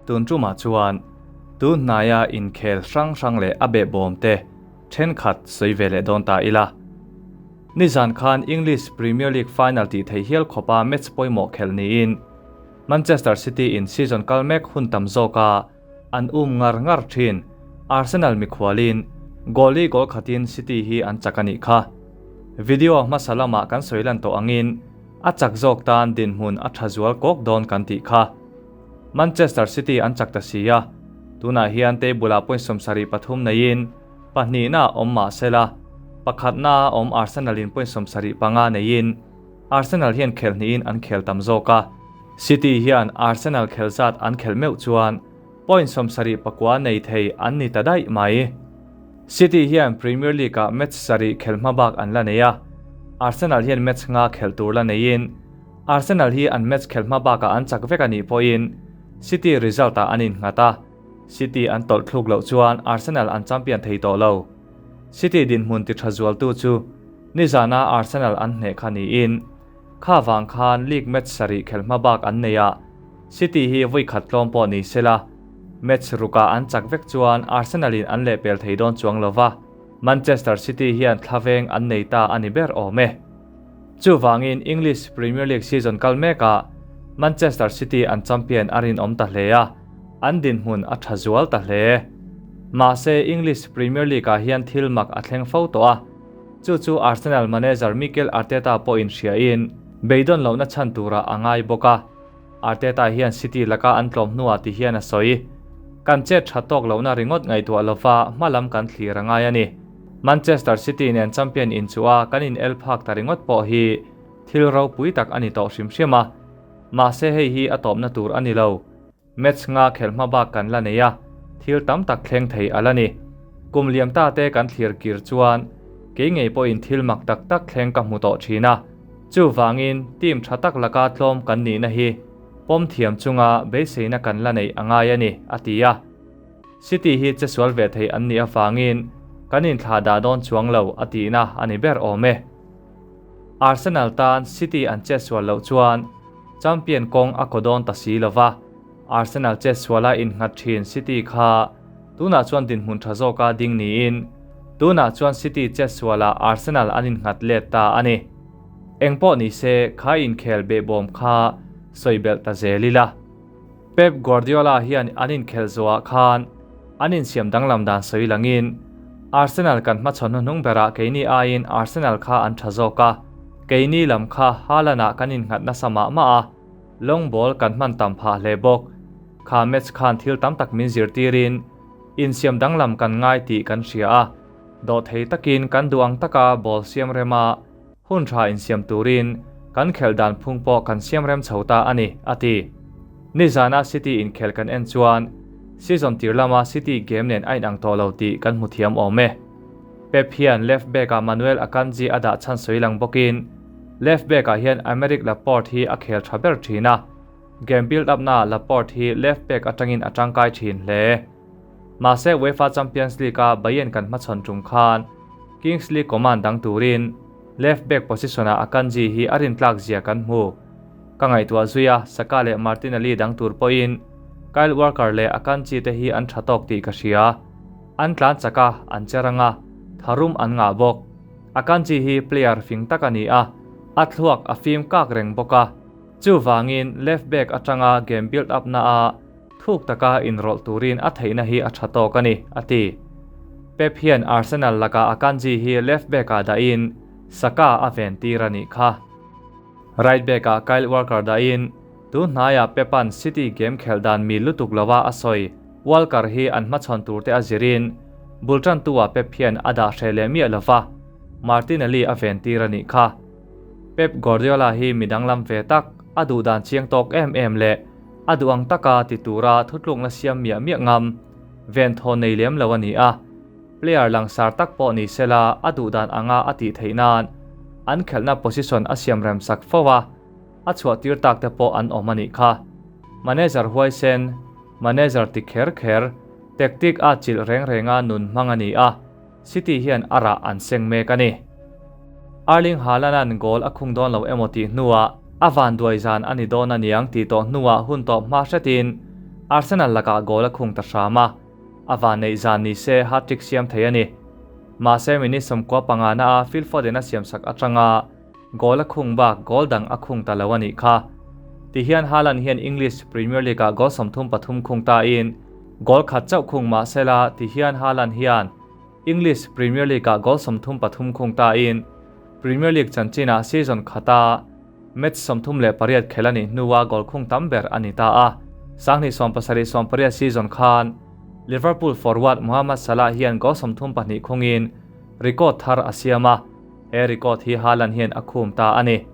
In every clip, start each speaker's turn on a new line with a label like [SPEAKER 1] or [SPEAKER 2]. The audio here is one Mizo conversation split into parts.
[SPEAKER 1] Tun tumah chuan tun hnaia inkhel hrang hrang leh a behbawm te thenkhat sawi ve leh dawn ta ila. Nizan khan English Premier League final tih theih hial khawpa match pawimawh khelh niin Manchester City in season kal mek hun tam zawka an um ngar ngar thin. Arsenal mikhualin goal li goal khatin City hi an chak a nih kha. Video hmasa lamah kan sawi lan tawh angin a chak zawk tan dinhmun a tha zual kawk dawn kan tih kha. Manchester City an chak ta si a, tunah hian table ah point 73 neiin pahnihna a awm mah sela, pakhatna a awm Arsenal in point 75 neiin Arsenal hian khelh hnihin an khel tam zawk a, City hian Arsenal khel zat an khelh meuh chuan point 79 nei thei an ni ta daih mai. City hian Premier League-ah match sarih khelh hma bak an la nei a, Arsenal hian match nga khelh tur la neiin Arsenal hi an match khelh hma bakah an chak vek a nih pawhin City result-ah an innghat a, City an tawlh thluk loh chuan Arsenal an champion thei tawh lo. City dinhmun ti tha zualtu chu nizana Arsenal an hneh kha niin kha vang khan league match sarih khelh hma bak an nei a, City hi vawi khat tlawm pawh ni sela match rukah an chak vek chuan Arsenal in an lehpel thei dawn chuang lova, Manchester City hian thlaveng an nei ta a ni ber awm e. Chuvangin English Premier League season kal mekah Manchester City an champion a rinawm ta hle a, an dinhmun a tha zual ta hle. Mahse English Premier League-ah hian thil mak a thleng fo tawh a, chu chu Arsenal manager Mikel Arteta pawhin hriain beidawn lohna chhan turah a ngai bawk a. Arteta hian City laka an tlawm hnuah ti hian a sawi. Kan chet tha tawk lohna ringawt ngaihtuah lova hmalam kan thlir a ngai a ni. Manchester City nen champion inchuh a kan in el phak ta ringawt pawh hi thil ropui tak a ni tawh hrim hrim a. Mahse hei hi a tawpna tur a ni lo. Match nga khelh hma bak kan la nei a, thil tam tak thleng thei a la ni. Kum liam ta te kan thlir kir chuan kei ngei pawhin thil mak tak tak thleng ka hmu tawh thin a. Chuvangin team tha tak laka tlawm kan nihna hi pawm thiam chunga beiseina kan la neih a ngai a ni, a ti a. City hi che sual ve thei an nih avangin kan inthlah dah dawn chuang lo a tihna a ni ber awm e. Arsenal tan City an che sual loh chuan champion kawng a kaw dawn ta si lo va, Arsenal che suala innghat thin City kha tunah chuan dinhmun tha zawka ding niin tunah chuan City che sualah Arsenal an innghat let ta a ni. Engpawh ni se kha inkhel behbawm kha sawi belh ta zel ila. Pep Guardiola hian an inkhelh zawhah khan an insiam danglam dan sawi langin Arsenal kan hmachhawn hnuhnung berah keini aiin Arsenal kha an tha zawk a, keini lam kha Haaland-ah kan innghat nasa mah mah a, long ball kan hman tam phah hle bawk. Kha match khan thil tam tak min zirtirin insiam danglam kan ngai tih kan hria a, dawhthei takin kan duh ang taka ball siam rema Hun tha insiam turin kan khelh dan phung pawh kan siam rem chho ta a ni, a ti. Nizana City inkhel kan en chuan season tir lama City game nen a inang tawh lo tih kan hmu thiam awm e. Pep hian left back-ah Manuel Akanji a dah chhan sawi lang bawkin left back-ah hian Aymeric Laporte hi a khel tha ber thin a, game build up-naah Laporte hi left back atangin a tangkai thin hle. Mahse UEFA Champions League-a Bayern kan hmachhawn tum khan Kingsley Coman dang turin left back position-ah Akanji hi a rintlak zia kan hmu. Ka ngaihtuah zui a, Saka leh Martinelli dang tur pawhin Kyle Walker leh Akanji te hi an tha tawk tih ka hria. An tlan chak a, an che rang a, tharum an ngah bawk. Akanji hi player fing tak a ni a, a thluak a fim kak reng bawk a. Chuvangin left back atanga game build up na a Thuk taka inrawlh turin a theihna hi a tha tawk a ni, a ti. Pep hian Arsenal lakah Akanji hi left back-ah dahin Saka a ven tir a nih kha. Right back-ah Kyle Walker dahin tun hnaiah Pep-a'n City game khelh dan mil lutuk lova a sawi. Walker hi an hmachhawn turte a zirin bul tantu-ah Pep hian a dah hreh leh miah lova Martinelli a ven tir a nih kha. Pep Guardiola hi mi danglam ve tak, a duh dan chiang tawk em em leh A duh ang taka ti tura thutlukna siam miah miah ngam venthaw nei lem lo a ni a, player langsar tak pawh ni sela a duh dan anga a tih theih nan an khelhna position a siam rem sak fo a, a chhuah tir tak te pawh an awm a nih kha. Manager huaisen, manager ti kher kher, tactic a chilh reng renga nun hmang a ni a, City hian a rah an seng mek a ni. Erling Haaland-a'n goal a khung dawn lo emaw tih hnuah a vanduai zan a ni dawn a niang tih tawh hnuah hun tawp hma hretin Arsenal lakah goal a khung ta hram a, a vanneih zan ni se hat-trick siam thei a ni. Mahse minute 95 na a Phil Foden a siamsak atanga goal a khung bak goal dang a khung ta lo a nih kha. Tihian Haaland hian English Premier League ah goal 33 khung ta in goal khat chauh khung mahsela tihian Haaland hian English Premier League ah goal 33 khung ta in Premier League chanchinah season khata match 38 khel a nih hnua goal khung tam ber a ni ta a. 2017-18 season khan Liverpool forward Mohamed Salah hian goal 32 khungin record thar a siam a, he record hi Haaland hian a khum ta a ni.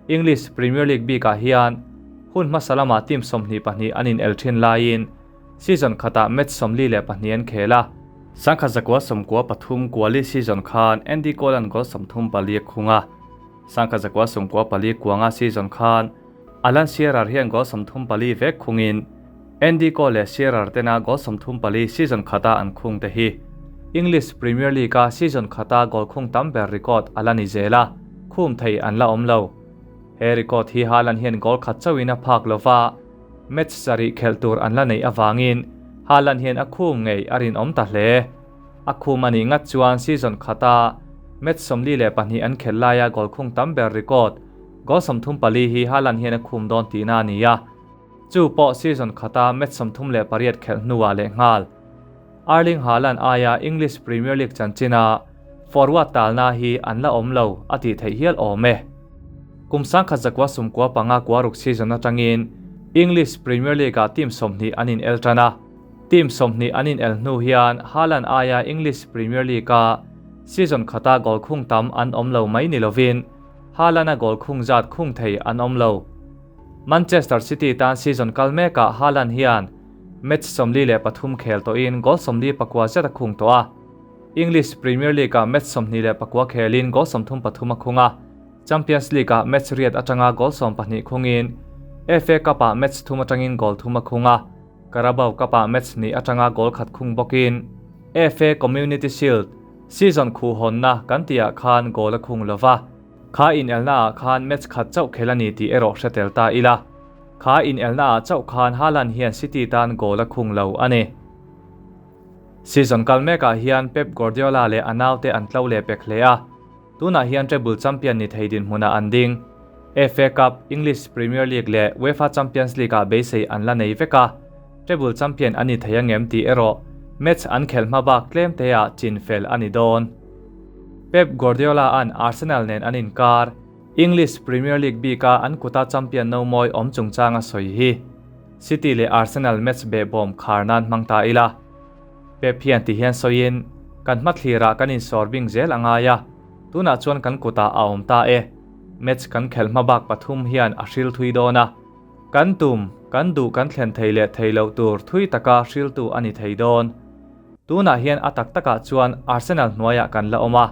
[SPEAKER 1] English Premier League bikah hian hun hmasa lama team 22 an in el thin laiin season khatah match 42 an khel a. 1993 kuali season khan Andy Cole an goal 34 a khung a. 1994 kuanga season khan Alan Shearer hian goal 34 vek khungin Andy Cole leh Shearer tena goal 34 season khata an khung te hi English Premier League a season khata goal khung tam ber record ala ni zela khum thei an la awm lo. He record hi Haaland hian goal khat chauhin a phak lova match sarih khel tur an la nei awangin Haaland hian a khum ngei a rin awm ta hle. A khum ani ngat chuan season khata match 42 an khel laia goal khung tam ber record goal 34 hi Haaland hian a khum dawn tihna a ni a. Chu pawh season khata match 38 khel hnuah leh nghal. Erling Haaland aia English Premier League chanchina forward talna hi an la awm lo a tih theih hial awm e. Kum 1995 kuaruk season atangin English Premier League ah team 20 an in el tan a. Team 20 an in el hnu hian Haaland aia English Premier League a season khata goal khung tam an awm lo mai ni lovin Haaland a goal khung zat khung thei an awm lo. Manchester City tan season kal mekah Haaland hian match 43 khel tawhin goal 49 zet a khung tawh a. English Premier League ah match 29 khelin goal 33 a khung a. Champions League ah match riat atanga goal 12 khungin FA Cup ah match thum atangin goal thum a khung a. Carabao Cup ah match ni atanga goal khat khung bawkin FA Community Shield season khu hawnna kan tihah khan goal a khung lova. Kha in elna ah khan match khat chauh khel a ni tih erawh hre tel ta ila. Kha in elna ah chauh khan Haaland hian City tan goal a khung lo a ni. Season kal mekah hian Pep Guardiola leh a naute an tlo leh pek hle a. Tunah hian treble champion ni thei dinhmunah an ding. FA Cup, English Premier League leh UEFA Champions League ah beisei an la nei vek a. Treble champion a ni thei angem tih erawh match an khelh hma bak tlem te ah chin fel a ni dawn. Pep Guardiola an Arsenal nen an inkar English Premier League bika an kuta champion no mawi awm chungchang a sawi hi. City leh Arsenal match behbawm khar nan hmang ta ila. Pep hian ti hian sawiin kan hma thlirah kan insawr bing zel a ngai a, tunah chuan kan kutah a awm ta e. Match kan khelh hma bak pathum hian a hril thui dawn a. Kan tum, kan duh kan thlen thei leh thei loh tur thui taka hriltu a ni thei dawn. Tunah hian a tak takah chuan Arsenal hnuaiah kan la awm a,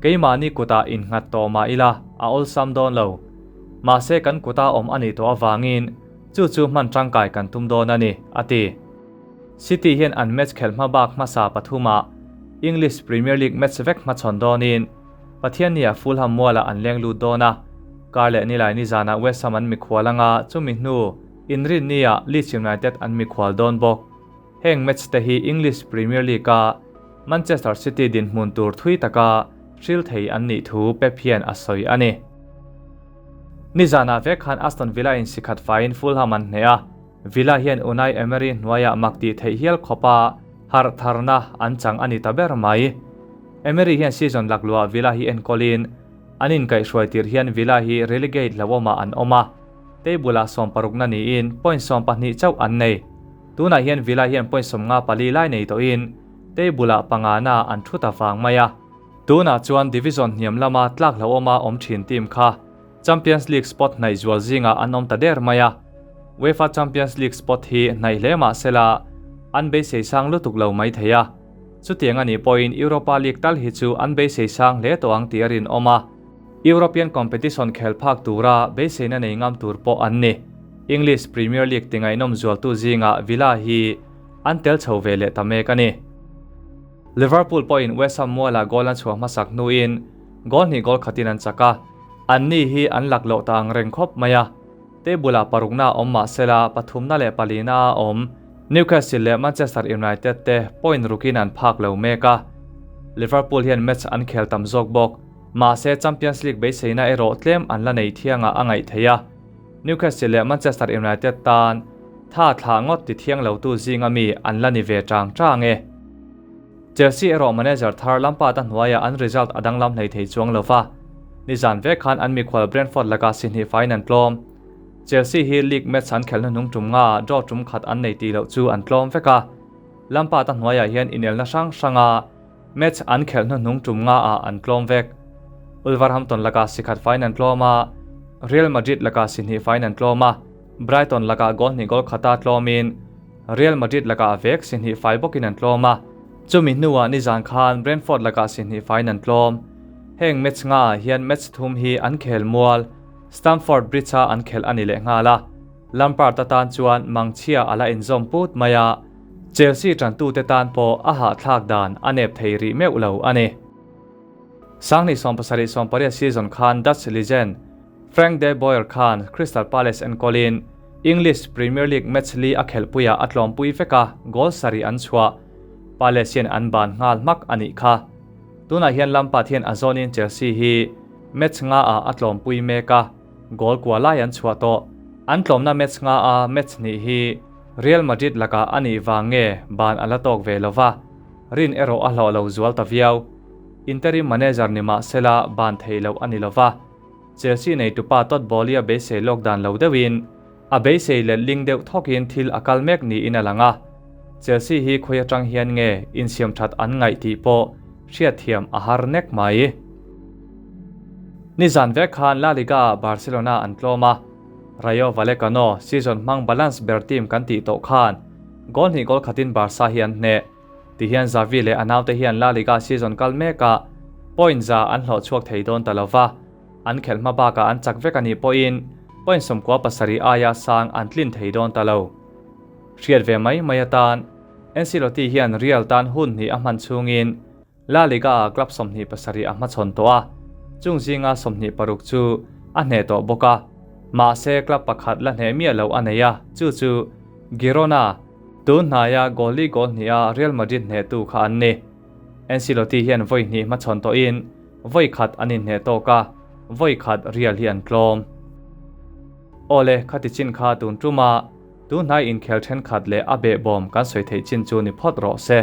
[SPEAKER 1] keimahni kutah innghat tawh mah ila a awlsam dawn lo. Mahse kan kuta awm a nih tawh avangin chu chu hman tangkai kan tum dawn a ni, a ti. City hian an match khelh hma bak hmasa pathumah English Premier League match vek hmachhawn dawnin Pathiannia Fulham mualah an leng lut dawn a, kar leh nilai nizanah West Ham an mikhual anga chumi hnu Inrinnia Leeds United an mikhual dawn bawk. Heng match te hi English Premier League a Manchester City dinhmun tur thui taka hril thei an nih thu Pep hian a sawi a ni. Nizanah vek khan Aston Villa in sikhat faiin Fulham an hneh a, Villa hian Unai Emery hnuaiah mak tih theih hial khawpa harh tharna an chang a ni ta ber mai. Emery hian season lakluah Villa hi enkawlin an inkaihhruai tir hian Villa hi relegate hlauhawmah an awm a, table-ah 16na niin point 12 chauh an nei. Tunah hian Villa hian point 54 lai nei tawhin table-ah pangana an thu ta vang mai a. Tunah chuan division hniam lama tlak hlauhawma awm thin team kha Champions League spot hnaih zual zingah an awm ta der mai a. UEFA Champions League spot hi hnaih hle mah sela an beisei sang lutuk lo mai thei a. Chutiang a nih pawhin Europa League tal hi chu an beisei sang hle tawh ang tih a rinawm a. European competition khel phak tura beiseina nei ngam tur pawh an ni. English Premier League ti ngaihnawm zualtu zingah Villa hi an tel chho ve leh ta mek a ni. Liverpool pawhin West Ham mualah goal an chhuah hmasak hnuin goal hnih goal khatin an chak a, an ni hi an lak loh ta ang reng khawp mai a. Table-ah parukna a awm mah sela pathumna leh palina a awm. Newcastle leh Manchester United te point rukin an phak lo mek a, Liverpool hian match an khel tam zawk bawk. Mahse Champions League beiseina erawh tlem an la nei thiangah a ngaih theih a, Newcastle leh Manchester United tan tha thlah ngawt ti thiang lotu zinga mi an la ni ve chang chang e. Chelsea erawh manager thar Lampard-a hnuaiah an result a danglam hlei thei chuang lo va, nizan vek khan an mikhual Brentford lakah si hnih faiin an tlawm. Chelsea hi league match an khelhna hnung tum nga draw tum khat an nei tih loh chu an tlawm vek a, Lampard-a hnuaiah hian inelna hrang hranga match an khelhna hnung tum nga ah an tlawm vek. Wolverhampton lakah si khat faiin an tlawm a, Real Madrid lakah si hnih faiin an tlawm a, Brighton lakah goal hnih goal khata tlawmin Real Madrid lakah vek si hnih fai bawkin an tlawm a, chumi hnuah nizan khan Brentford lakah si hnih faiin an tlawm. Heng match nga ah hian match thum hi an khel mual, Stamford Bridge-a an khelh a ni leh nghal a, Lampard atan chuan mangchhia a la inzawm put mai a, Chelsea tantute tan pawh a hahthlak dan a nep thei rih meuh lo a ni. Sanghnih 70 18 season khan Dutch legend Frank de Boer khan Crystal Palace enkawlin English Premier League match li a khelhpuiah a tlawmpui vek a, goal sarih an chhuah. Palace hian an ban nghal hmak a nih kha. Tunah hian Lampard hian a zawnin Chelsea hi match nga ah a tlawmpui mek a, goal kua lai an chhuah tawh. An tlawmna match nga a match hnih hi Real Madrid lakah a nih vang nge ban a la tawk ve lo va, rin erawh a hlawh lo zual ta viau. Interim manager ni mah sela ban thei loh a ni lo va, Chelsea neitupa Todd Boehly a beisei lawk dan lo deuhin a beisei let ling deuh thawkin thil a kal mek niin a lang a, Chelsea hi khawi atang hian nge insiam that an ngaih tih pawh hriatthiam a har nek mai. Nizan vek khan La Liga-ah Barcelona an tlawm a, Rayo Vallecano season hmang balance ber team kan tih tawh khan goal hnih goal khatin Barca hi an hneh. Tihian Xavi leh a naute hian La Liga season kal mekah point za an hlawh chhuak thei dawn ta lo va, An khelh hma bakah an chak vek a nih pawhin point 97 aia sang an tlin thei dawn ta lo. Hriat ve mai mai atan Ancelotti hian Real tan hun hnih a hman chhungin La Liga-ah club 27 a hmachhawn tawh a, chung zinga 26 chu a hneh tawh bawk a. Mahse club pakhat la hneh miah loh a nei a, chu chu Girona, tun hnaia goal li goal hniha Real Madrid hnehtu kha an ni. Ancelotti hian vawi hnih hmachhawn tawhin Vawi khat an inhneh tawk a, vawi khat Real hi an tlawm. Awle, khati chin kha tun tum a, tun hnai inkhel thenkhat leh a behbawm kan sawi theih chin chu ni phawt rawh se.